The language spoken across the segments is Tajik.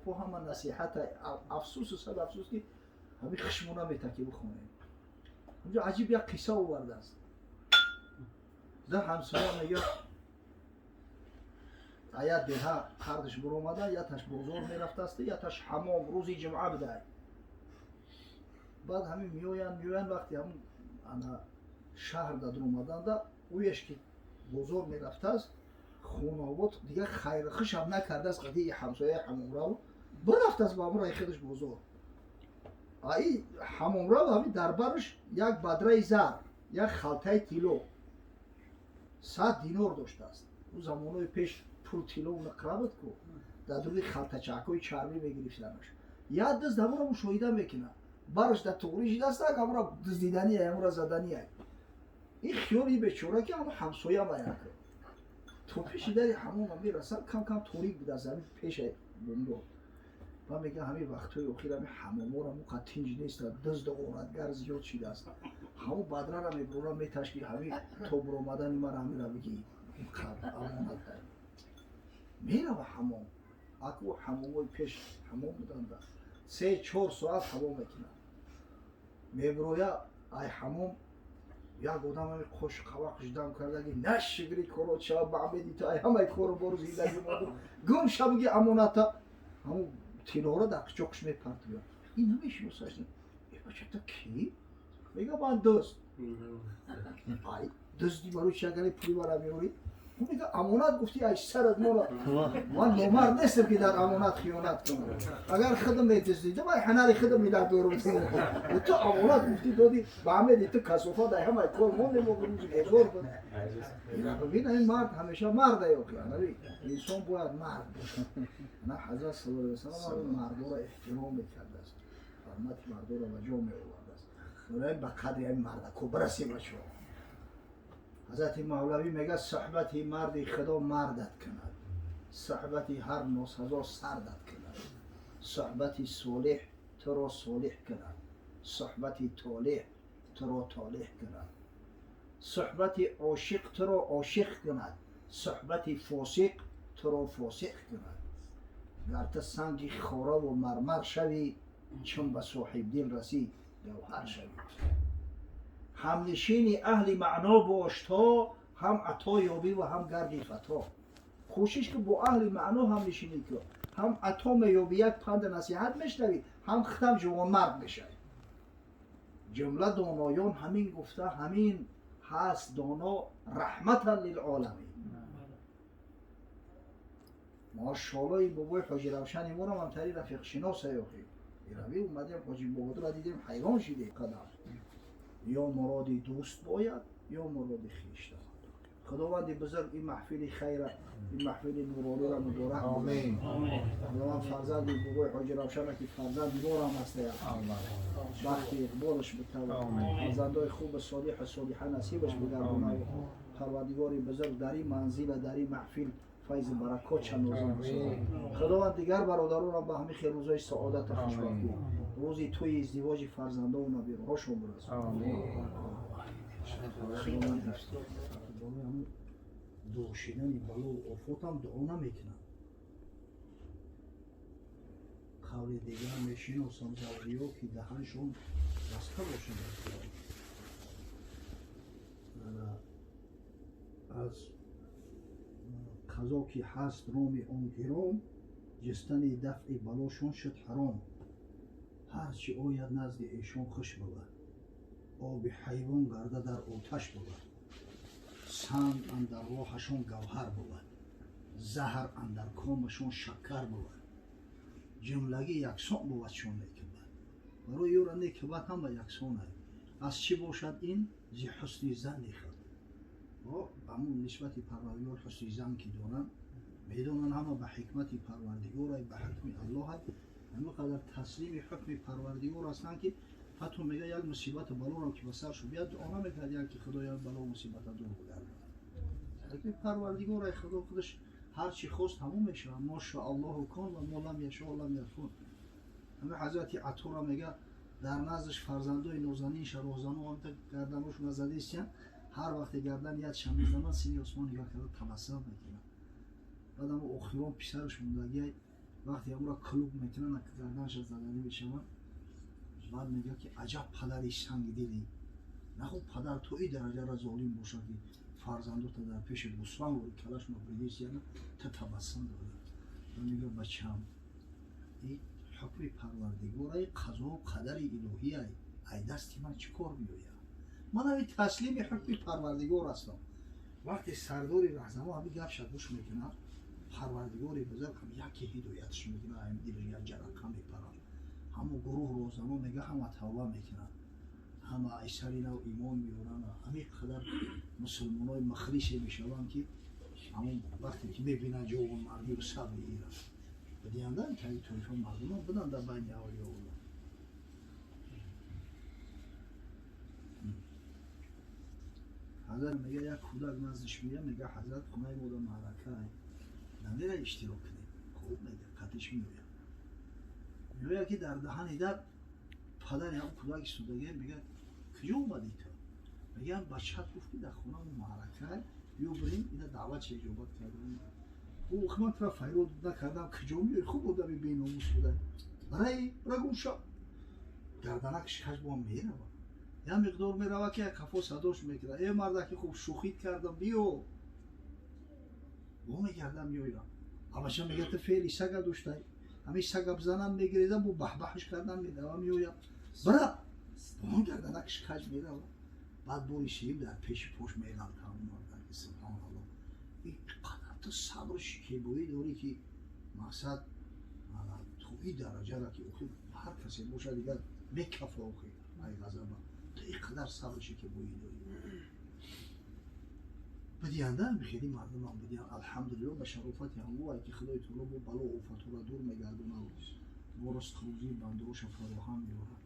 Китобҳо ҳама насиҳата. Афсусу сад афсус, ки ҳамин хишмо намета, ки бихонем. Унҷо аҷиб як қисса овардааст. Да ҳамсоя мега, аят деҳа қардиш буромада, яташ бозор мерафтааст, яташ ҳамом. Рӯзи ҷумъа будай. Баъд ҳамин меоянд, меоянд, вақте ҳамн ана шаҳр дар омаданда, ӯяш ки бозор мерафтааст, хонобод дигар хайрхушам накардааст, қади ҳамсояи ҳамомрав бирафтааст ба ҳамон раи худаш бозор. Аи ҳамомрав ҳамин дар бараш як бадраи зар, як халтаи тилло, 100 динор доштааст. Ӯ замонҳои пеш пул тилло нақра буд ку, дар дуруни халтачакҳои чармӣ мегирифтанаш. Як дизд ҳамонро мушоҳида мекунад, бараш дар туғрӣ шидааст, ҳамонро дуздидания, ҳамонро задания. Ин хиёли бечора, ки ҳамон ҳамсоя маяк. То пеши дари ҳамома мерасад, кам кам торик будааст, ҳамин пеша бомдод. Ба мега, ҳамин вақтҳои охир ҳамин ҳамоморо муқа тинҷ нест, дизду ғоратгар зиёд шидааст. Ҳамон бадрара мебурора, меташки, ҳамин то буромадани мара ҳамира бигӣ, амонат дай. Мерава ҳамом. Аку ҳамомои пеш ҳамом буданда, 3-4 соат ҳамом мекунад. Мебуроя ай ҳамом, як одам ҳами қош қавақш дам кардаги: «Нашукри коро чава баъмеди ту, ай ҳамаи кору бору зиндаги моду гум шабиги, амоната». Ҳамун тиллоро дар қичоқш мепартояд. Ин намешиносаш. «Э, бача, ту кӣ?» Мега: «Ман дӯст». «Ай дӯсти, барои чи агари пули мара меорӣ?» Мега: «Амонат гуфти, ай сарат мора, ман номард нестам, ки дар амонат хиёнат кунам. Агар худам медуздидам, ай ҳанари худам милат дорум. Ту амонат гуфти, доди ба ҳамеди ту, касофат, ай ҳамаи кор мондем, рӯзи бозор буд». Бибин, ин мард ҳамеша марда ёки инсон бояд мард бошад. На ҳазрат саллаллоҳу алайҳи васаллам мардоро эҳтиром мекардааст, ҳурмати мардоро ба ҷо меовардааст. Ба қадри ҳамин мардако бирасем, бачаҳо. Ҳазрати Мавлавӣ мега: «Суҳбати марди Худо мардат кунад, суҳбати ҳар носазо сардат кунад. Суҳбати солеҳ туро солеҳ кунад, суҳбати толеҳ туро толеҳ кунад. Суҳбати ошиқ туро ошиқ кунад, суҳбати фосиқ туро фосиқ кунад. Гар ту санги хораву мармар шавӣ, чун ба соҳибдил расӣ, гавҳар шавӣ. Ҳамнишини аҳли маъно бош, то ҳам ато ёбӣ ва ҳам гарди фато». Кӯшиш ки бо аҳли маъно ҳамнишинӣ ку, ҳам ато меёбӣ, як панду насиҳат мешнавӣ, ҳам худам ҷавонмард мешавӣ. Ҷумла доноён ҳамин гуфта, ҳамин ҳаст доно раҳматан лилоламин. Мошоллои бобои Ҳоҷи Равшани моро ҳамтари рафиқшиноса ёхи. Ирави омадем, Ҳоҷи Бободура дидем, ҳайрон шидем. Қадам ё муроди дӯст бояд, ё муроди хешта. Худованди бузург ин маҳфили хайра, ин маҳфили нурониро муборак. Худованд фарзанди бобои Ҳоҷи Равшана, ки фарзанди морам ҳастая, бахти иқболаш битава, фарзандои хуби солиҳу солиҳа насибаш бигардонад. Парвардигори бузург дар ин манзила, дар ин маҳфил файзи баракотша нозил бисозад. Худованд дигар бародаронам ба ҳамин хел рӯзои саодату хушбахтӣ, рӯзи тӯи издивоҷи фарзандову набираҳошон бирасонад. Худованд ҳифз. Барои ҳамун дур шидани балову офотам дуо намекунам. Қавли дигар мешиносам завлиё, ки даҳаншон баста бошад. Аз қазо ки ҳаст роми он гиром, ҷистани дафъи балошон шуд ҳаром. Ҳарчи ояд назди эшон хуш бувад, оби ҳайвон гарда дар оташ бувад. Санг андар роҳашон гавҳар бувад, заҳр андар комашон шакар бувад. Ҷумлагӣ яксон бувад чун некубад, барои ёра некубад ҳама яксонад. Аз чӣ бошад ин? Зи ҳусни занни худ. Ҳамун нисбати Парвардигор ҳусни зан ки доранд, медонанд, ҳама ба ҳикмати Парвардигорай, ба ҳукми Аллоҳай. Ҳама қадар таслими ҳукми Парвардигор ҳастанд, ки ҳатто мега, як мусибату балоро ки ба саршу биёд, дуо намекунад, як ки Худоя, бало мусибата дур бигардонад. Ҳукми Парвардигорай, Худо худаш ҳар чӣ хост, ҳамон мешавад. Мо шоаллоҳу кон ва мо лам яшо лам якун. Ҳами ҳазрати Атора мега, дар наздаш фарзандои нозанинша роҳзано ҳамта гарданошона задистиян. Ҳар вақте гардан ядша мезанад, сини осмон нигоҳ карда табассум мекунад. Баъд ҳамо охирон писараш мондагиай. Вақте ҳамура клуб мекунанд, гарданша заданӣ мешаванд, баъд мегӯяд ки аҷаб падари сангдилӣ. Нахуб падар то ин дараҷара золим бошад ки фарзандота дар пеши гӯсфанд вори калашона бридисияна та табассум дорад. Мегӯяд бачам, ин ҳукми парвардигорай, қазову қадари илоҳиай, ай дасти ман чӣ кор меояд? Ман ҳамин таслими ҳукми парвардигор ҳастам. Вақте сардори раҳзамо ҳамин гапша гӯш мекунад, парвардигори бузург ҳам яке ҳидоятш мекунад, ҳамин дилаш як ҷарақа мепарад. Ҳамон гурӯҳ розамо мега ҳама тавба мекунад, ҳама ай сари нав имон меоранд, ҳамин қадар мусулмонои мухлисе мешаванд ки ҳамон вақте ки мебинанд ҷовун мардию сабри ира бидияндан ки тоифа мардумон буданд дар байни авлиёулло. Ҳазрат мега як кӯдак наздиш меяд, мега ҳазрат хонаи мо дар маъракае, намера иштирок кунем. Хуб мега қатиш меояд. Меояд ки дар даҳани дар падари ҳамон кӯдак истодагия, мега куҷо омадӣ ту? Мегӯям бачаат гуфт ки дар хонамо маъракае, биё бирем, ина даъватша иҷобат кардам. Ӯ ман тура файрод накардам, куҷо меоӣ? Хуб одами беномус будай. Бараи, бара гумша. Гарданакш каж бо меравад. Як миқдор меравад ки як қафо садош мекунад. Э мардаки хуб шӯхит кардам, биё. Бо мегардам меоям. Ҳамаша мегӯяд ту феъли сага доштай. Ҳамин сага бизанам мегирезам, бо баҳбаҳш кардам медавам меоям. Бара! Бо гарданакш каж меравад. Баъд бори сеюм дар пеши пош меғалтам мардаки субҳоналлоҳ. Ин қадар ту сабру шикебоӣ дорӣ ки мақсад то ин дараҷара ки охир ҳар касе бошад дигар мекафа охир ай ғазаба. Ту ин қадар сабру шикебоӣ дорӣ. Бидиянда хеле мардумам бидиян. Алҳамдулиллоҳ ба шарофати ҳамвое ки Худои таоло бо бало офатҳоро дур мегардонад, бо ризқрӯзии бандаҳоша фароҳам меорад.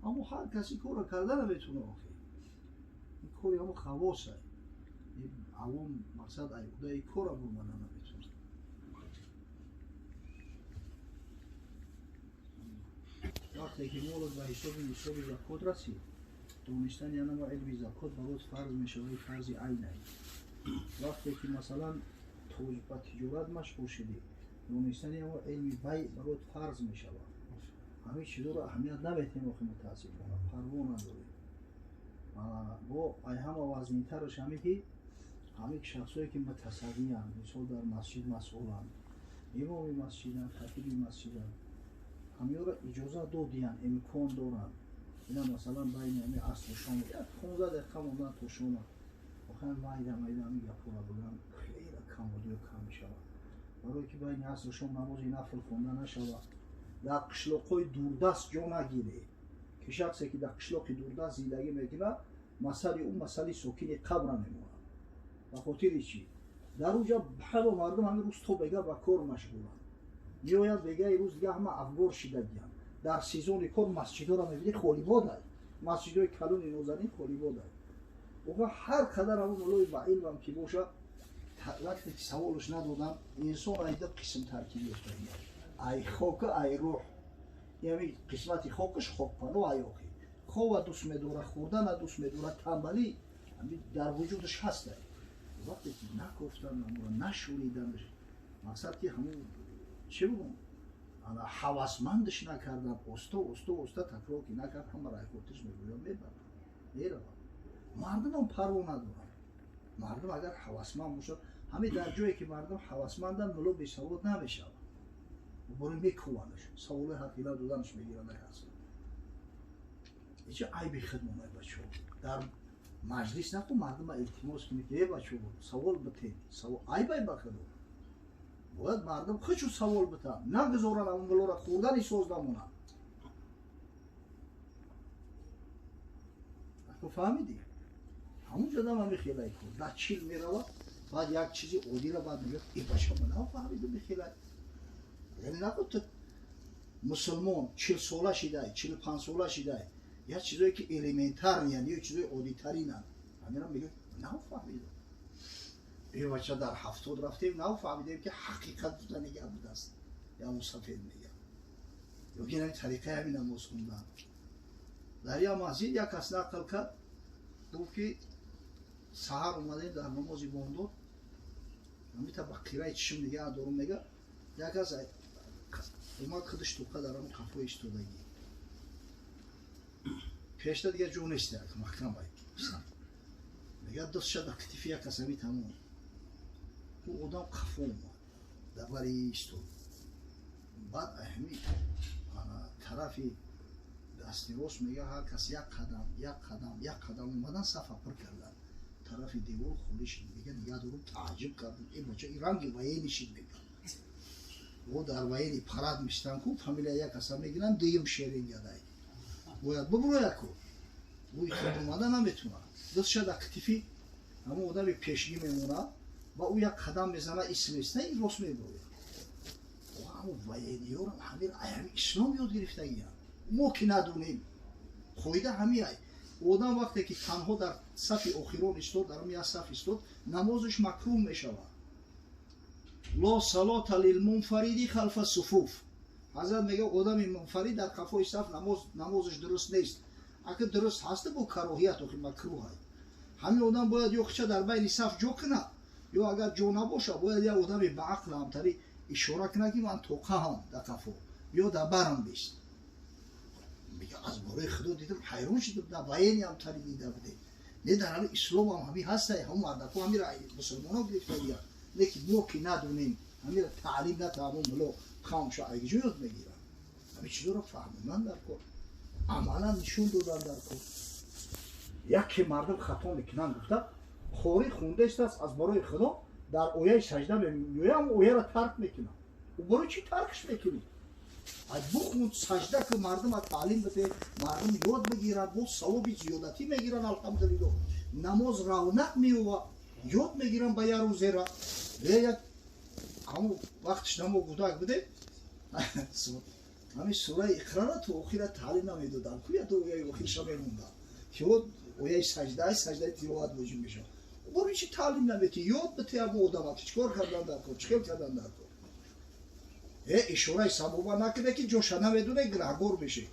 Аммо ҳар касе корро карда наметавонад охир. Ин кори ҳамо хавосай. Авом мақсад ай удаи кора бурмада наметавонад. Вақте ки молот ба ҳисоби нисоби закот расид, донистани анама илми закот барот фарз мешавад, фарзи айнай. Вақте ки масалан ба тиҷорат машғул шудӣ, донистани ама илми бай барот фарз мешавад. Ҳамин чизоро аҳамият наметиҳем охи мутаассифона, парво надорем. Бо ай ҳама вазнинтараш ҳаме ки ҳамин шахсое ки мутасаввиянд, мисол дар масҷид масъуланд, имоми масҷиданд, хатиби масҷиданд, ҳамиёро иҷоза додиянд, имкон доранд. Ина масалан байни ҳами асру шом як 15 дақиқа мондан то шома охиран майда майда ҳамин гапҳоро бигӯям, хеле камбудиё кам мешавад. Барое ки байни асру шом намози нафл хонда нашавад, дар қишлоқҳои дурдаст ҷо нагиред, ки шахсе ки дар қишлоқи дурдаст зиндагӣ мекунад, масъали ӯ масъали сокини қабра мемонад. Ба хотири чӣ? Дар уҷа ҳама мардум ҳамин рӯз то бега ба кор машғуланд. Меоянд бегаи рӯз дига ҳама афгор шидагиянд. Дар сезони кор масҷидҳоро мебинӣ холибодай. Масҷидҳои калони нозанин холибодай. Оға ҳар қадар ҳамон муллои ба илмам ки бошад, вақте ки саволаш надодам, инсон ай ду қисм таркиб ёфтагия. Ай хока, ай рӯҳ. Яъне қисмати хокаш хокпано ай охи. Хова дӯст медорад, хӯрдана дӯст медорад, тамбалӣ дар вуҷудаш ҳастай. Вақте ки накофтан, амро нашуриданаш, мақсад ки ҳамон чӣ бигӯм, ҳавасмандаш накардан, оста оста оста такрор ки накард, ҳама райхотиш мегӯяд, мебарад, меравад. Мардумам парво надоранд. Мардум агар ҳавасманд бошад, ҳамин дар ҷое ки мардум ҳавасманданд, мулло бесавод намешавад. Бори мекуванаш, саволои ҳақила доданаш мегиранд ай ҳаст. Ҳеҷ айби хидмонай бачаҳо. Дар маҷлис наку мардума илтимос кунед ки э бачаҳо савол битед, савол айбай ба худо. Бояд мардум худшу савол битанд, нагузоранд ҳамон муллоро хӯрдани соз намонанд. Ако фаҳмидӣ? Ҳамон ҷодам ҳамин хелай кор. Дар чил меравад, баъд як чизи оддиро баъд мегӯяд, э бача ман нафаҳмидум ин хелай. Яъне наку ту мусулмон 40 сола шидай, 45 сола шидай, як чизое ки элементарниянд, ё чизои оддитаринанд. Ҳаминам мегӯяд, нафаҳмидум. Э бача дар 70 рафтем, нафаҳмидем ки ҳақиқат будани гап будааст. Я мусафед мегӯяд. Ё ки ҳамин тариқаи ҳамин намоз хондан. Дар як масҷид як кас нақл кард, гуфт ки саҳар омадем дар намози бомдод, ҳамита ба қираи чишм нигаҳ дорум, мега як кас Омад худаш тоқа дар ҳамн қафо истодагӣ. Пешта дигар ҷо нест, як маҳкам ай. Мегӯяд дастша дар китифи як кас ҳами тамом. Ӯ одам қафо омад, дар бари истод. Баъд ҳами тарафи дасти рост мега ҳар кас як қадам, як қадам, як қадам омадан сафа пур кардан. Тарафи девор холӣ шид. Мега нигаҳ дорум тааҷҷуб кардам. Э бача ин ранги военный шид мега. О дар военный парад мештан ку фамилия як каса мегиранд, дуюм шеренга дай. Бояд бубурояд ку. Ӯ худ омада наметавонад. Дастша дар китифи ҳамон одами пешгӣ мемонад ва ӯ як қадам мезана исм места ин рост мебурояд. Ҳамон военный ёрам ҳамин ҳами ислом ёд гирифтагиянд. Мо ки надонем. Қоида ҳамин ай. Одам вақте ки танҳо дар сафи охирон истод, дар як саф истод, намозаш макрӯҳ мешавад. Ло салота лилмунфариди халфа суфуф. Ҳазрат мегӯяд одами мунфарид дар қафои саф намозаш дуруст нест. Ака дуруст ҳаста бо кароҳият охи макрӯҳ ай. Ҳамин одам бояд ё хича дар байни саф ҷо кунад, ё агар ҷо набошад, бояд як одами ба ақл ҳамтарӣ ишора кунад ки ман тоқаам дар қафо, ё дар барам бист. Мега аз бораи худо дидам ҳайрон шудам, дар военный ҳамтарӣ дида будем. Не дар ҳами ислом ҳам ҳамин ҳастай, ҳамон мардако ҳамира мусулмоно гирифтагиянд. Лекин мо ки надонем, ҳамира таълим натаҳамон муло қавмша айҷо ёд мегиранд. Ҳамин чизоро фаҳмонан дар кор, амалан нишон додан дар кор. Яке мардум хато мекунанд гуфта, қорӣ хундаистааст аз барои худо дар ояи сажда меоям, ояро тарк мекунам. Ӯ барои чӣ таркш мекунӣ? Ай бухун, сажда ки мардума таълим биде, мардум ёд бигирад, бо савоби зиёдатӣ мегиранд, алҳамдулиллоҳ. Намоз равнақ меёвад, ёд мегиранд ба як рӯзера. Як ҳамон вақтиш намо гудак будем, ҳамин сураи иқрара то охира таълим намедодам. Ку як ояи охирша мемондам. Ки ояи саждаи саждаи тиловат воҷиб мешавад. Барои чӣ таълим наметӣ? Ёд бите ҳамон одама ки чӣ кор кардан дар кор, чӣ хел кардан дар кор. Ишораи сабоба накуне ки ҷоша намедоне, гунаҳгор мешӣ.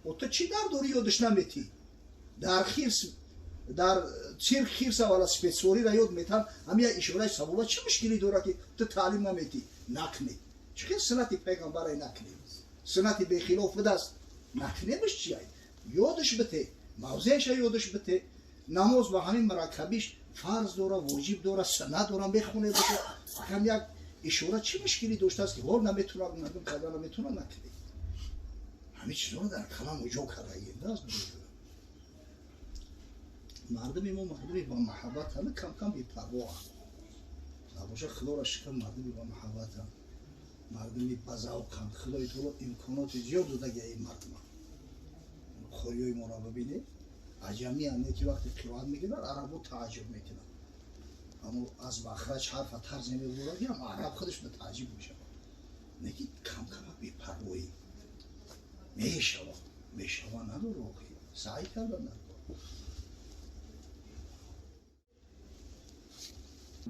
О ту чӣ дар дорӣ ёдаш наметӣ? Дар хирс дар цирк хирса велосипедсвориро ёд метан, ҳамин як ишораи сабоба чӣ мушкилӣ дорад ки ту таълим наметӣ? Накунӣ. Чӣ хел суннати пайғамбаре накунӣ? Суннати бехилоф будааст. Накунемаш чи ай? Ёдаш бите, мавзеаша ёдаш бите. Намоз ба ҳамин мураккабиш фарз дора, воҷиб дора, суннат дора, мехоне бите. Акам як ишора чӣ мушкилӣ доштааст ки ҳол наметавонад, мардум карда наметавонад, накунӣ. Ҳамин чизоро дар калам ҷо кардагием. Мардуми мо мардуми ба муҳаббатанд, кам-кам бепарвоанд. Набоша худоро шукр мардуми ба муҳаббатанд, мардуми ба завқанд. Худои таоло имконоти зиёд додагия ин мардума. Қориёи моро бибинед, аҷамиам не ки вақте қироат мекунад, арабо тааҷҷуб мекунад. Аммо аз махраҷ ҳарфа тарзе мебурад, ки араб худаш ба тааҷҷуб мешавад. Не ки кам-камак бепарвоӣ мешавад, мешавад надора охи. Саъй кардан дар кор.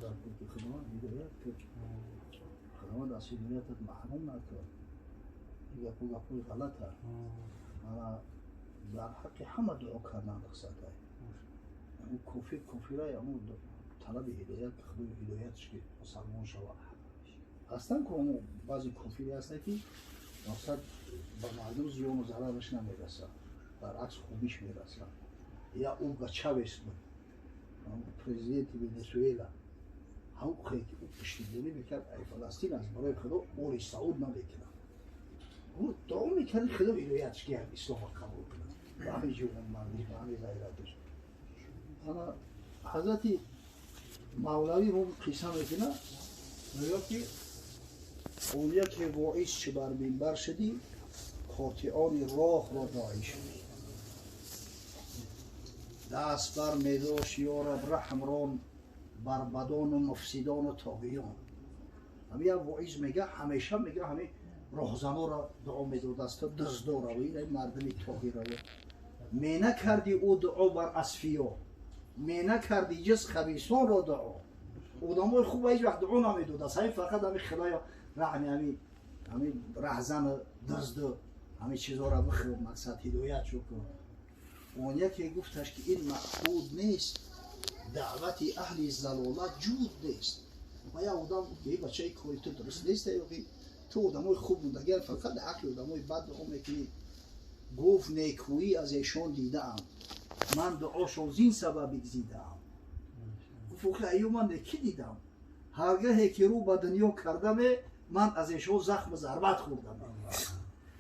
Дар кор ки Худованд ҳидоят кард. Худованд аз ҳидоятат маҳрум накард. Ин гапу гапҳои ғалата. Ана дар ҳаққи ҳама дуо кардан рухсат ай. Ҳамун кофир кофирай, ҳамун талаби ҳидоят ки Худои ҳидоятш ки мусалмон шавад. Ҳастанд ку ҳамун баъзе кофире ҳастанд ки мақсад ба мардум зиёну зарараш намерасад, баръакс хубиш мерасад. Я Уго Чавес буд, президенти Венесуэла. Ҳамон ки ӯ пуштибонӣ мекард ай Фаластин аз барои Худо Оли Сауд намекунад. Ӯ дуо мекард Худо ҳидоятш ки ислома қабул кунад. Ба ҳамин ҷавонмардӣ, ба ҳамин ғайраташ. Ана ҳазрати Мавлавӣ мо қисса мекунад, мегӯяд ки он яке воиз чӣ бар минбар шудӣ, қотиони роҳро доӣ шудӣ. Даст бар медошт ё раб раҳм рон бар бадону муфсидону тоғиён. Ҳамин як воиз мега, ҳамеша мега ҳамин роҳзаноро дуо медодааст, дуздоро, ин мардуми тоғиро. Менакарди ӯ дуо бар асфиё, менакарди ҷиз хабисонро дуо. Одамои хуб ҳеҷ вақт дуо намедодааст. Ҳамин фақат ҳамин худоё раҳми ҳамин раҳзану дузду ҳамин чизҳоро бихӯр, мақсад ҳидоят шуд кун. Он яке гуфташ ки ин маъқуд нест, даъвати аҳли залолат ҷуд нест. Ва як одам гуфт ки бачаи кори ту дуруст нест, ё ки Ту одамои хуб бундагиар, фақат дар ҳаққи одамои бад дуо мекунӣ. Гуфт некӯӣ аз эшон дидаам, ман дуошон зин сабаб бигзидаам. Гуфт охи аю ман некӣ дидам, ҳаргаҳе ки рӯ ба дунё кардаме, ман аз эшон захму зарбат хӯрдам.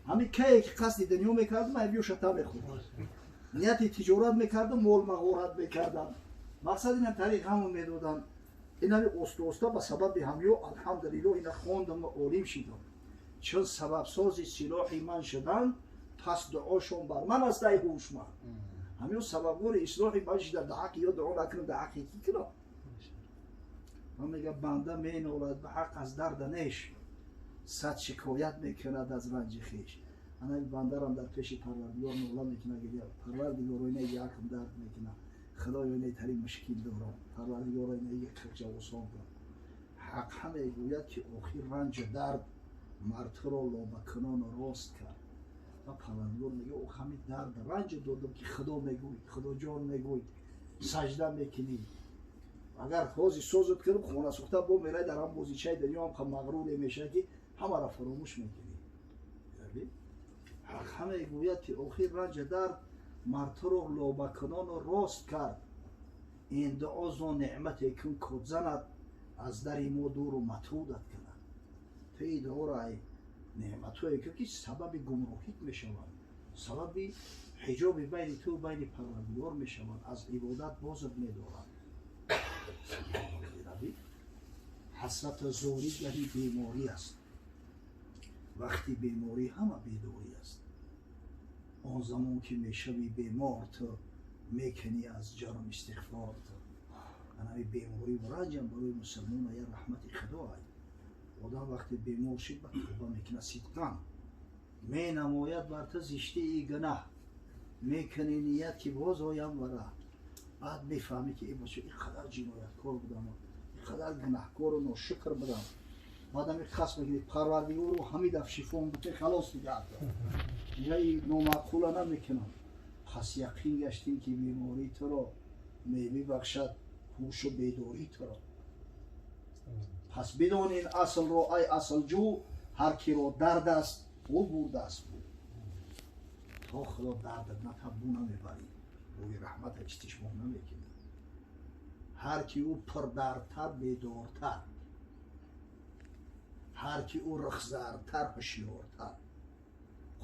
Ҳамин кае ки қасди дунё мекардам, айбиё шата мехӯрдам. Нияти тиҷорат мекардам, мол мағорат мекардам. Мақсад инам тариқ ғаму медодам. Инами оста-оста ба сабаби ҳамё алҳамдулилло ина хондам ва олим шидам. Чун сабабсози силоҳи ман шуданд, пас дуошон бар ман аст, ай ҳушманд. Ҳамё сабабгори ислоҳи ман шуда, дар ҳаққи ё дуо накунам, дар ҳаққи кӣ кунам? Ман мегам банда менолад ба ҳақ аз дарда неш, сад шикоят мекунад аз ранҷи хеш. Ана бандарам дар пеши Парвардигор нола мекунад, гиря. Парвардигоро, ина якам дард мекунад. Худоё, ина тари мушкил дорам. Парвардигоро, ина як ҷа осон кун. Ҳақ мегӯяд ки охир ранҷу дард мардҳоро лобакунону рост кард. Ва Парвардигор мегӯяд, ох ҳамин дард ранҷу додам ки Худо мегӯй, Худоҷон мегӯй, сажда мекунӣ. Агар ҳози созат кунам, хона сӯхта бо мерай дар ҳам бозичаи дунё ҳам мағруре мешавад ки ҳамаро фаромӯш мекунӣ. Ҳақ мегӯяд ки охир ранҷу дард мардҳоро лобакунону рост кард. Ин дуо зон неъмате кун код занад, аз дари мо дуру матрудат кунад. Ту ин дуоро ай неъматҳое кун ки сабаби гумроҳит мешаванд, сабаби ҳиҷоби байни ту байни Парвардигор мешаванд, аз ибодат бозат медоранд. Ҳасрату зорӣ гаҳи беморӣ аст, вақти беморӣ ҳама бедорӣ аст. Он замон ки мешавӣ бемор, ту мекунӣ аз ҷарм истиғфор. Ту анави беморӣ ва ранҷам барои мусалмона я раҳмати Худо ай. Одам вақте бемор шид, ба тавба мекунад сидқан, менамояд бар ту зиштии гунаҳ, мекунӣ ният ки боз оям вара. Баъд мефаҳмӣ ки э бача, ин қадар ҷинояткор будам, ин қадар гунаҳкору ношукр будам. Баъд ами қасд мекунӣ, Парвардигору ҳамин даф шифом бите, халос, дигар дигар номаъқула намекунам. Пас яқин гаштем ки бемории туро мебибахшад ҳушу бедории туро. Пас бидон ин аслро, ай аслҷӯ, ҳар киро дард аст, ӯ бурдааст бу. То Худо дардат натаб, бу намебарӣ, бӯи раҳмата истишмом намекунӣ. Ҳар ки ӯ пурдардтар, бедортар, ҳар ки ӯ рухзардтар, ҳушёртар.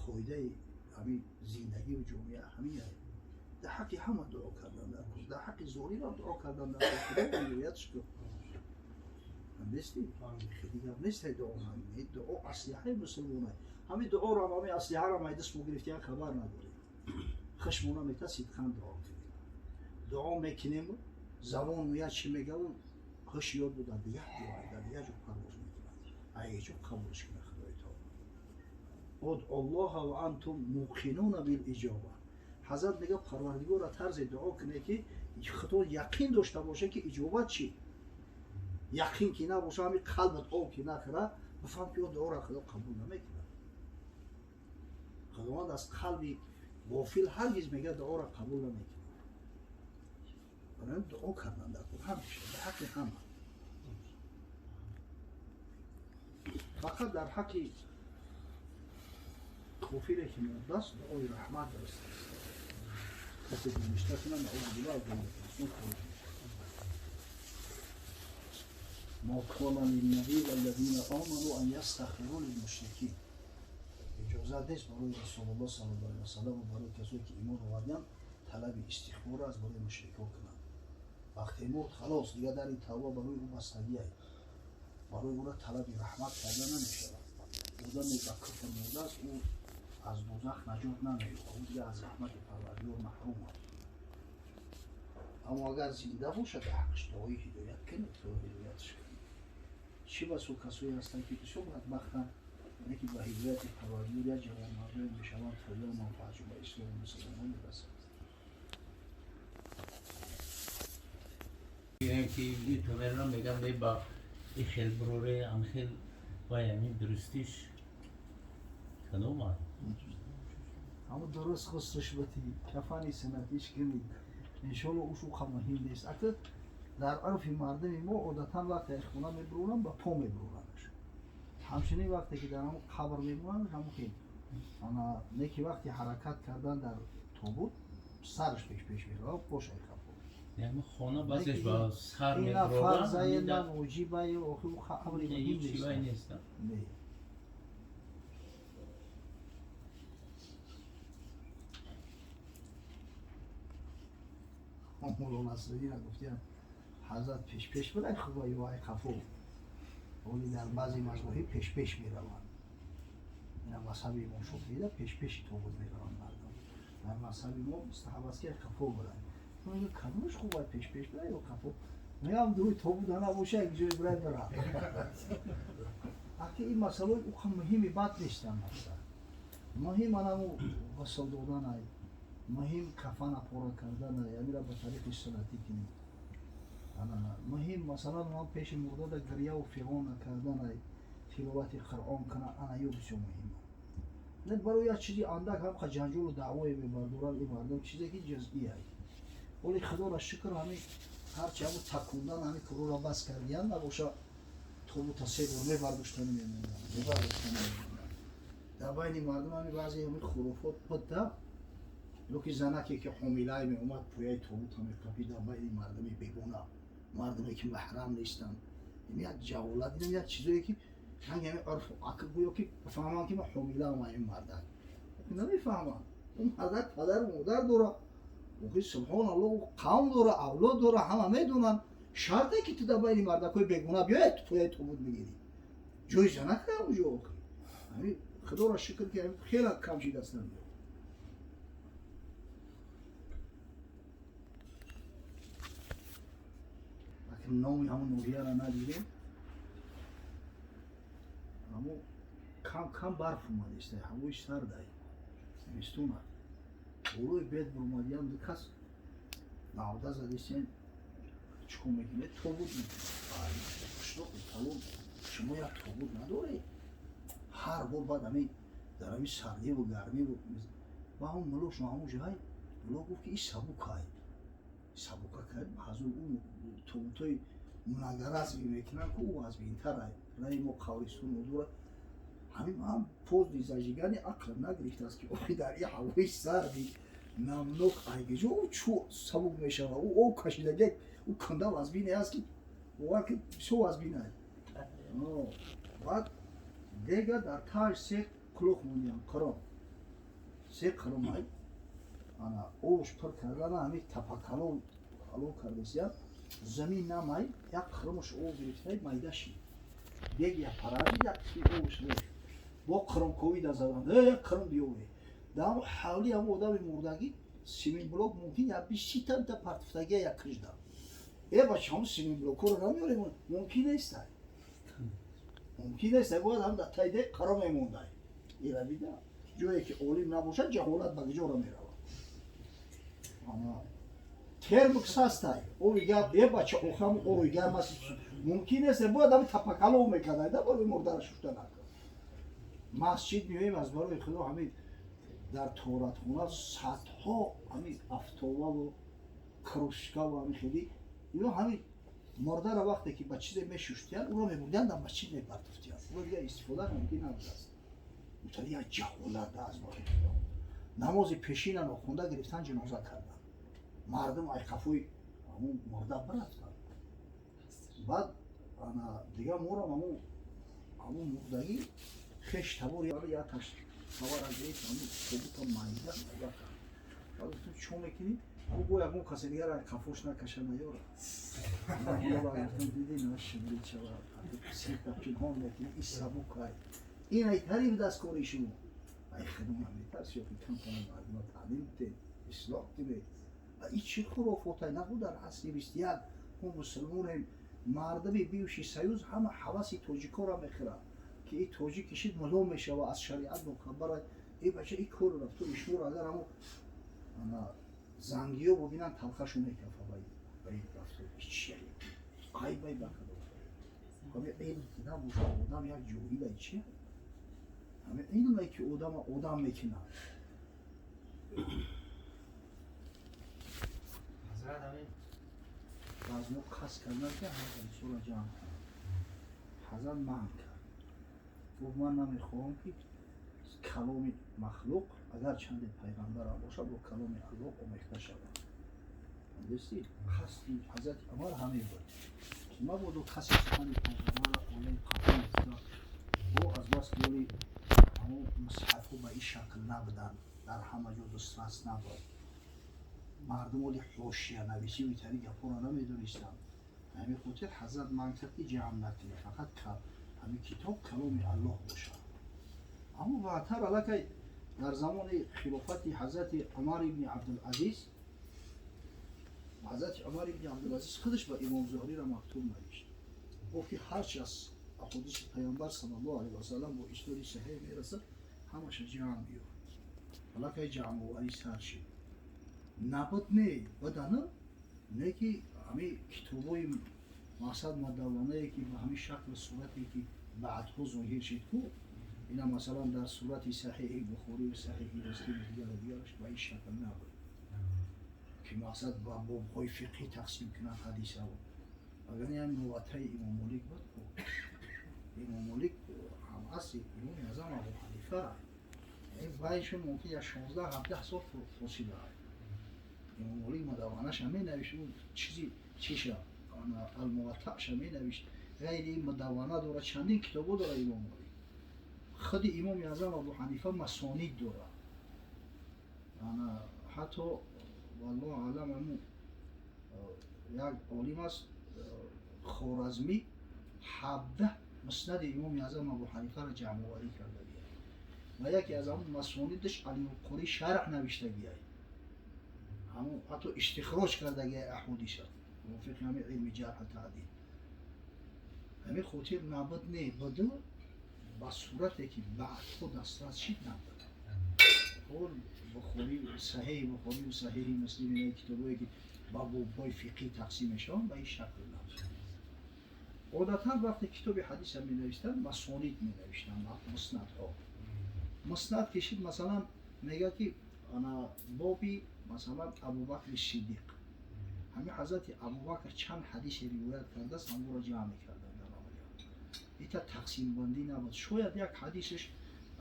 Қоидаи ҳамин зиндагию ҷомеа ҳамин аст. Дар ҳаққи ҳама дуо кардан дар кор, дар ҳаққи золимам дуо кардан дар кор. Худо ҳидоятш кун. Нести хеле гап нест. Дуо, дуо аслиҳаи мусулмонай. Ҳамин дуоро, ҳамин аслиҳаро майдас мо гирифтиян, хабар надорем. Хашмона мета сидқан дуо кунем. Дуо мекунем, забон меяд, чӣ мегаву ҳуш ёд буда, дигар ҷо, дар дигар ҷо парвоз мекунад. Ай ҷо қабулш кунад Худои таоло. Удъу Аллоҳа ва антум муқинуна билиҷоба. Ҳазрат мега, Парвардигорро тарзе дуо кунед ки Худо яқин дошта боша ки иҷобат чӣ. Яқин ки набоша, ҳамин қалбат об ки накара, бифаҳм ки ё дуоро Худо қабул намекунад. Худованд аз қалби ғофил ҳаргиз, мега, дуоро қабул намекунад. Барои дуо кардан дар кор ҳамеша дар ҳаққи ҳама, фақат дар ҳаққи кофире ки мурдааст дуои раҳмат аст. Касе доништа кунад, наузу биллоҳ, аз дунё хориҷ мешавад. ما كان للنبي والذين آمنوا أن يستغفروا للمشركين. Иҷозат нест барои Расулуллоҳ саллаллоҳу алайҳи васаллам ва барои касое ки имон оварданд талаби истиғфорро аз барои мушрикон кунанд. Вақте мурд, халос, дигар дари тавба барои ӯ бастагиай, барои ӯро талаби раҳмат карда намешавад. Одаме ба куфр мурдааст, ӯ аз дӯзах наҷот намеёбад, ӯ дигар аз раҳмати Парвардигор маҳрум аст. Аммо агар зинда бошад, дар ҳаққаш дуои ҳидоят кунед, дуои ҳидоятш кунед. Чӣ басо касое ҳастанд ки бисёр бадбахтанд, яъне ки ба ҳидояти Парвардигор як ҷавонмардое мешаванд, фоида манфаатшон ба ислому мусулмонон мерасад. Ки ютуберро меган ба ихел броре амхел вай, ҳамин дурустиш кадом аст? Ҳамо дуруст хусрушбати кафани суннатиш кунӣ, иншоалло. Ушу муҳим нест. Ака, дар урфи мардуми мо одатан вақте аз хона мебуроранд, ба по мебуроранаш. Ҳамчунин вақте ки дар ҳамон қабр мемонанд, ҳамон хел. Ана неки вақти ҳаракат кардан дар тобут сараш пеш меравад, пош ай қафо. Яъне хона баъзеш ба сар Ина мебуроранд, фарзае на воҷибае, охи ӯ амри муҳим ҳеҷ чиз нест. нест. Не. Мулло Насриддин гуфтиям, ҳазрат пеш-пеш бирай хуба ё ай қафо. Оли дар баъзе мазоҳиб пеш-пеш мераванд. Ина мазҳаби имом Шофиида пеш-пеши тобут мераванд мардум. Дар мазҳаби мо мустаҳаб аст ки ай қафо бирай. Мегӯяд, кадомаш хуб ай пеш-пеш бирай ё қафо? Мегӯям, дуи тобут набоша, як ҷое бирай бира. Аки ин масъалаи ӯ ҳам муҳими бад нестанд мақсад. Муҳим анаму ғусл доданай, муҳим кафана пора карданай, амира ба тариқи суннатӣ кунӣ. Ана муҳим масалан ман пеши мурдада гиряву фиғон накарданай, тиловати Қуръон кана, ана ё бисёр муҳима. Не барои як чизи андак ҳам қа ҷанҷолу даъвое мебардоранд ин мардум, чизе ки ҷузъияй. Вале Худоро шукр, ҳамин ҳарчи ҳамун такундан ҳамин корро бас кардиян набоша, тобута се бор мебардоштани мемонданд, мебардоштани мемонданд. Дар байни мардум ҳамин баъзе ҳамин хуруфот буда, ё ки занаке ки ҳомилае меомад, пӯяи тобута меқапид дар байни мардуми бегона, мардуме ки маҳрам нестанд. Ин як ҷаҳолат, ин як чизое ки ранги ҳамин урфу ақл, гӯё ки фаҳманд ки ман ҳомилаам ин мардак. Намефаҳманд. Он мардак падару модар дорад. Охи субҳоналлоҳ, ӯ қавм дора, авлод дора, ҳама медонанд. Шарте ки ту дар байни мардакҳои бегона биёяд, ту пояи тобут мегирӣ. Ҷои занак онҷо охи. Ҳамин Худоро шукр ки хеле кам шидастанд. Лакин номи ҳамон ноҳияро надидем. Ҳамон кам кам барф омадеста, ҳавои сардай, зимистона. Болои бед бурмадиям ду кас навда задистен, чикор мекунед? Тобут мекунед. Қишлоқи калон шумо як тобут надоред. Ҳар бор баъд ҳамин дар ҳамин сардиву гармиву ва ҳамон мулошон ҳамон ҷай муло гуфт ки ин сабукай. Сабука кард, ҳазур ӯ тобутҳои мунагаразби мекунанд ку ӯ вазбинтарай. Раи мо қабристон дорад. Ҳамин ман поздни зажигани ақлам нагирифтааст ки охи дар ин ҳавои сарди намнок айгиҷо ӯ чӯ сабук мешавад. Ӯ об кашидаги ӯ кунда вазбине аст ки бовар ки бисёр вазбинай. Баъд дега дар тааш се кулох мондиям, қиром. Се қиромай. Ана обш пур кардана ҳамин тапакалон ало кардесия, замин намай, як қиромаш об гирифтай майда шид. Дег як паради, як қисми обш рехт. Бо қиромковӣ да заданд, як қиром биёве. Дар ҳамон ҳавли ҳамон одами мурдагӣ симин блок мумкин як бист си танта партуфтагия як кижда. Э бача, ҳамон симин блокҳоро намеорем, мумкин нестай. Мумкин нестай, бояд ҳам дар таи дег қарор мемондай. Ира бида. Ҷое ки олим набошад, ҷаҳолат ба куҷоро меравад. Ана термокс ҳастай, оби гарм, э бача, охам оби гарм аст. Мумкин нест, бояд ҳамин тапакалов мекардай, да барои мурдара шушта накард. Масҷид меоем, аз барои Худо ҳамин дар торатхона садҳо ҳамин афтоваву кружкаву ҳамин хели ино ҳамин мурдара вақте ки ба чизе мешуштиянд, уро мебурдиянд, дар масҷид мепартофтиянд. Уро дигар истифода мумкин набудааст. Мутали як ҷаҳолат аз барои Худо. Намози пешина нохонда гирифтан ҷаноза карданд. Мардум айқафои ҳамон мурда бирафтанд. Баъд ана дигар морам ҳамон мурдагӣ хеш табор як савара гирифт, ҳамон тобута майда майда кард. Баъд гуфтам, чӣ мекунӣ? Ӯ гӯ ягон касе дигар қафош накаша наёра. Гуфтам, дидӣ на шибрид шавад, сирта пинҳон мекунӣ, ин сабукай. Ин ай тариф дасткори шумо. Ай Худо наметарси, ё ки камтана мардума таълим бидед, ислоҳ кунед. Ин чӣ хурофотай набуд дар асри 21. Мо мусулмонем, мардуми бивши союз ҳама ҳаваси тоҷикоро мехӯрад ки ин тоҷик кишид муло мешава, аз шариат бохабарай. Э бача, ин корро рафту ишморо агар ҳамо ана зангиё бубинанд, талхашу мекафа ба ин рафтор. Чия айбай ба Худо. Ҳамин илм ки набошад, одам як ҷоҳилай чия? Ҳамин илме ки одама одам мекунад. Ҳазрат, ҳамин Аз мо қасд кардан ки ҳазрат сура ҷамъ кунад. Ҳазрат манъ кард. Гуфт ман намехоҳам ки каломи махлуқ агар чанде пайғамбарам бошад бо каломи Аллоҳ омехта шавад. Дӯсти қасди ҳазрати Умар ҳамин буд ки мабодо касе сухани пайғамбарро олаи қабул гуфта бо аз бас ки оли ҳамон мусҳафҳо ба ин шакл набуданд, дар ҳама ҷо дастрас набуд, мардум оли ҳошиянависӣ ва итари гапҳоро намедонистанд. Ҳамин хотир ҳазрат манъ кард ки ҷамъ накунед, фақат ҳамин китоб каломи Аллоҳ бошад. Аммо баъдтар аллакай дар замони хилофати ҳазрати Умар ибни Абдулазиз, ҳазрати Умар ибни Абдулазиз худаш ба имом Зуҳриро мактуб навишт. Гуфт ки ҳарчи аз аҳодиси пайғамбар саллаллоҳу алайҳи васаллам бо исноди саҳеҳ мерасад, ҳамаша ҷамъ биёр. Аллакай ҷамъоварӣ сар шид. Набуд не, будана не ки ҳамин китобҳои мақсад мадавванае ки ба ҳамин шаклу сурате ки баъдҳо зоҳир шид ку ина масалан дар сурати саҳеҳи Бухорию саҳеҳи Муслиму дигару дигараш ба ин шакл набуд ки мақсад ба бобҳои фиқҳӣ тақсим кунанд ҳадисаро. Агар ин Муваттаи имом Молик буд ку имом Молик ҳам асри имоми Аъзам Абу Ҳанифа, байншон мумкин як 16-17 сол фосила. Имом Молик мадавванаша менавишт, чизи чиша Алмуватташа менавишт, ғайри ин мадаввана дорад, чандин китобҳо дорад имом Молик. Худи имоми Аъзам Абу Ҳанифа масонид дорад. Ана ҳатто валлоҳу аълам ҳамун як олим аст Хоразмӣ 17 муснади имоми Аъзам Абу Ҳанифаро ҷамъоварӣ кардагиай ва яке аз ҳамун масонидаш Алиқурӣ шарҳ навиштагиай, ҳамун ҳатто истихроҷ кардагиай аҳодиса мувофиқи ҳамин илми ҷарҳу таъдил. Ҳамин хотир набуд не, буду ба сурате ки баъдҳо дастрас шид набуд. Ҳол Бухорӣ, саҳеҳи Бухорию саҳеҳи Муслим инаи китобҳое ки ба бобҳои фиқҳӣ тақсим мешаванд ба ин шакл набуд. Одатан вақте китоби ҳадиса менавистанд масонид менавиштанд, муснадҳо. Муснад кишид масалан мегӯяд ки ана боби масалан Абубакри Сиддиқ, ҳамин ҳазрати Абубакр чанд ҳадисе ривоят кардааст, ҳамонро ҷамъ мекарданд дар аввалиҳо. Ита тақсимбандӣ набуд. Шояд як ҳадисаш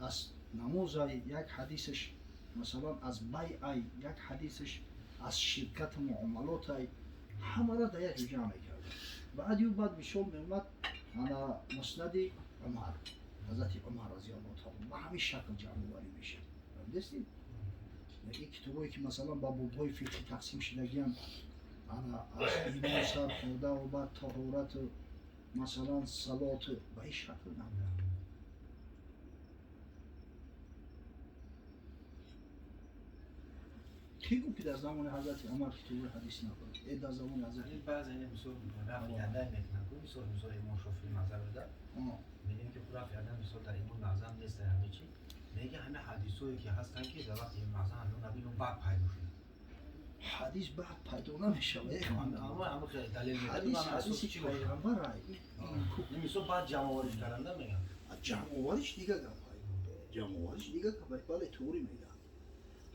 аз намозай, як ҳадисаш масалан аз байъай, як ҳадисаш аз ширкату муомалотай, ҳамаро дар як ҷо ҷамъ мекарданд. Баъди ӯ баъд мисол меомад ана муснади Умар, ҳазрати Умар разиаллоҳу таала ба ҳамин шакл ҷамъоварӣ мешид. Фаҳмидастед? Ин китобҳое ки масалан ба бобҳои фиқҳӣ тақсим шудагианд, ана аз имон сар хӯрда ва баъд таҳорату масалан салоту ба ин шакл набуданд. Кӣ гуфт ки дар замони ҳазрати Умар китобҳои ҳадис набуд? Дар замони ҳазрати баъзе мисол рафъи ядай мекунанд ку мисол мисол имом Шофиӣ мазҳаб буда, мегӯянд ки рафъи ядай мисол дар имоми Аъзам нест дар ҳама чи, мегӯянд ҳама ҳадисҳое ки ҳастанд ки дар вақти имоми Аъзам ҳамон набуд, инҳо баъд пайдо шуданд. Ҳадис баъд пайдо намешавад. Ҳадис ҳадиси пайғамбар мисол баъд ҷамъоварӣ карданда мегӯянд. Ҷамъовариш дига гапай, ҷамъовариш дига гапай, бале туғри мегӯянд.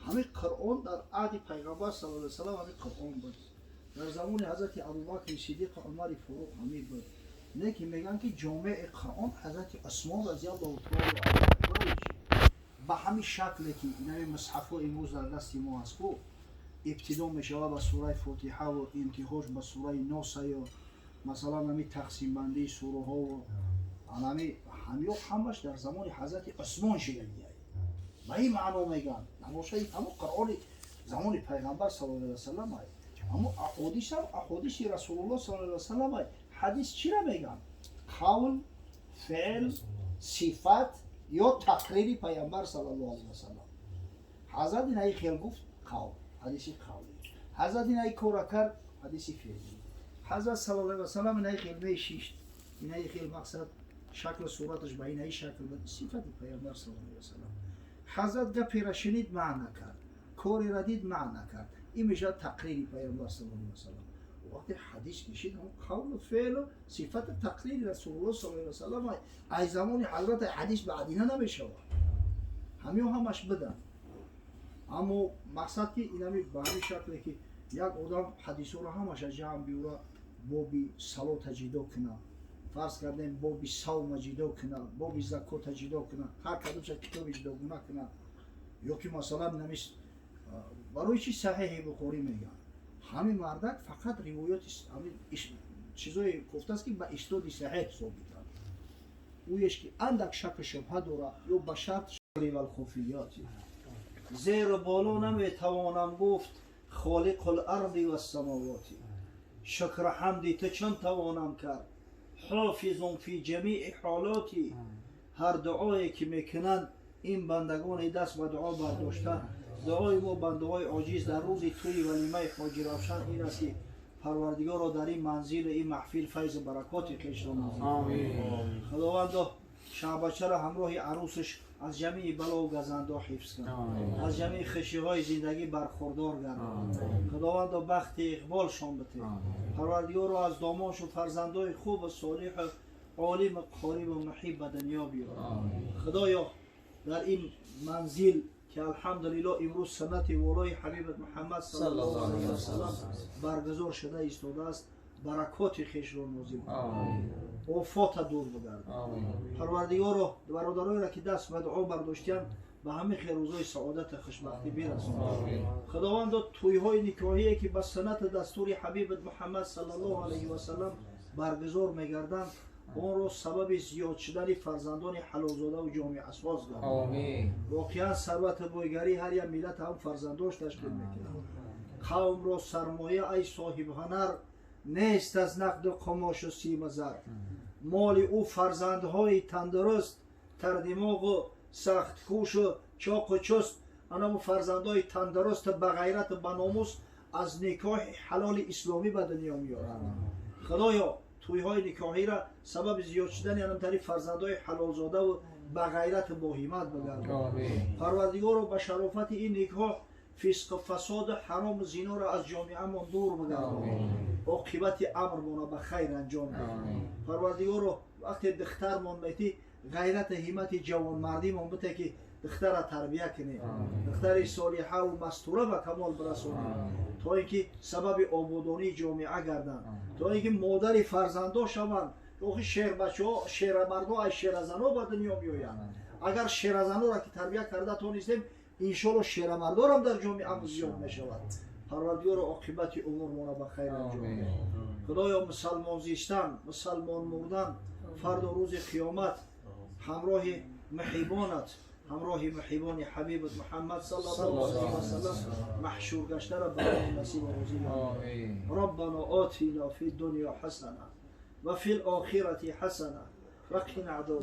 Ҳамин Қуръон дар аҳди пайғамбар саллаллоҳу алайҳи васаллам ҳамин Қуръон буд. Дар замони ҳазрати Абубакри Сиддиқ, Умари Форуқ ҳамин буд. Не ки мегӯянд ки ҷомеи Қуръон ҳазрати Усмон разиаллоҳу таала анҳу ба ҳамин шакле ки инами мусҳафҳо имрӯз дар дасти мо ҳаст ку ибтидо мешавад ба сураи Фотиҳаву интиҳош ба сураи Носаю масалан ҳамин тақсимбандии сураҳову ҳамин ҳамиё ҳамаш дар замони ҳазрати Усмон шидагиай. Ба ин маъно мегӯянд набошад ҳамон Қуръони замони пайғамбар саллаллоҳу алайҳи васаллам ай, ҳамон аҳодисам аҳодиси Расулуллоҳ саллаллоҳу алайҳи васаллам ай. Ҳадис чира мегӯянд? Қавл, феъл, сифат ё тақрири пайғамбар саллаллоҳу алайҳи васаллам. Ҳазрат инаи хел гуфт қавл, ҳадиси қавлӣ. Ҳазрат инаи кора кард, ҳадиси феълӣ. Ҳазрат саллаллоҳу алайҳи васаллам инаи хел мешишт, инаи хел мақсад шаклу сураташ ба инаи шакл буд, сифати пайғамбар саллаллоҳу алайҳи васаллам. Ҳазрат гаперо шунид, маъна кард, кореро дид, маъна кард. Ин мешавад тақрири пайғамбар саллаллоҳу алайҳи васаллам. Вақте ҳадис мешид, ҳамон қавлу феълу сифати тақрири Расулуллоҳ саллаллоҳу алайҳи васаллам аз замони ҳазрати ҳадис баъдина намешавад. Ҳамиҳо ҳамаш буданд. Аммо мақсад ки инами ба ҳамин шакле ки як одам ҳадисҳоро ҳамаша ҷамъ биёра, боби салота ҷидо кунад, Фарз кардем, боби савма ҷидо кунад, боби закота ҷидо кунад, ҳар кадомша китоби ҷидогуна кунад. Ё ки масалан намис, барои чи Саҳеҳи Бухорӣ мегӯянд? Ҳамин мардак фақат ривоёти ҳамин чизое гуфтааст, ки ба исноди саҳеҳ собитанд. Ӯеш ки андак шаку шубҳа дорад ё ба шарт валхуфиёт зеру боло наметавонам гуфт, холиқу ларди вассамовоти. Шукру ҳамди ту чун тавонам кард, ҳофизун фи ҷамии ҳолоти. Ҳар дуое ки мекунанд ин бандагони даст ба дуо бардошта, дуои мо, бандаҳои оҷиз, дар рӯзи тӯи валимаи Ҳоҷи Равшан ин аст, ки Парвардигоро дар ин манзилу ин маҳфил файзу баракоти хешро нозил. Худовандо, шаҳбачаро ҳамроҳи арӯсаш аз ҷамии балову газандо ҳифз кун, аз ҷамии хушиҳои зиндагӣ бархурдор гардон. Худовандо, бахти иқболшон бите. Парвардигоро, аз домоншу фарзандои хубу солиҳу олиму қориву муҳиб ба дунё биёр. Худоё, дар ин манзил ки, алҳамдулилло, имрӯз суннати волои ҳабибат Муҳаммад саллаллоҳу алайҳи васаллам баргузор шуда истодааст, баракоти хешро нозил, офота дур бигардон. Парвардигоро, бародароеро ки даст ба дуо бардоштиянд, ба ҳамин хел рӯзои саодату хушбахтӣ бирасон. Худовандо, тӯйҳои никоҳие ки ба суннати дастури ҳабибат Муҳаммад саллаллоҳу алайҳи васаллам баргузор мегарданд, онро сабаби зиёд шудани фарзандони ҳалолзодаву ҷомеасоз гардон. Воқеан, сарвату бойгарӣ ҳар як миллат ҳам фарзандош ташкил мекунад. Қавмро сармоя, ай соҳибҳунар, нест аз нақду қумошу симу зар. Моли ӯ фарзандҳои тандуруст, тардимоғу сахткӯшу чоқу чуст. Анаму фарзандҳои тандурусту бағайрату баномус аз никоҳи ҳалоли исломӣ ба дунё меоранд. Худоё, тӯйҳои никоҳиро сабаби зиёд шудани анамтари фарзандҳои ҳалолзодаву бағайрату боҳимат бигардон. Парвардигоро, ба шарофати ин никоҳ фисқу фасоду ҳарому зиноро аз ҷомеамон дур бигардон, оқибати амрмонро ба хайр анҷом. Парвардигоро, вақте духтармон метӣ, ғайрату ҳиммати ҷавонмардимон бите, ки духтара тарбия кунем, духтари солиҳаву мастура ба камол бирасонем, то ин ки сабаби ободонии ҷомеа гарданд, то ин ки модари фарзандо шаванд. Охи шербачаҳо, шерамардо аз шеразано ба дунё меоянд. Агар шеразанора ки тарбия карда тонистем, иншолло, шерамардорам дар ҷомеа зиёд мешавад. Парвардигоро, оқибати умурмонро ба хайр анҷом. Худоё, мусалмон зистан, мусалмон мурдан, фардо рӯзи қиёмат ҳамроҳи муҳибонат, ҳамроҳи муҳибони ҳабибат Муҳаммад саллаллоҳу алайҳи васаллам маҳшур гаштара барои насиб розӣ. ربنا آتنا في الدنيا حسنة وفي الآخرة حسنة وقنا عذاب.